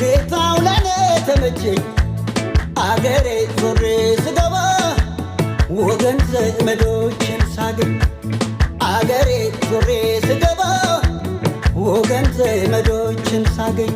ሁኔታው ለኔ ተመቸኝ። አገሬ ዞሬ ስገባ ወገን ዘመዶችን ሳገኝ፣ አገሬ ዞሬ ስገባ ወገን ዘመዶችን ሳገኝ።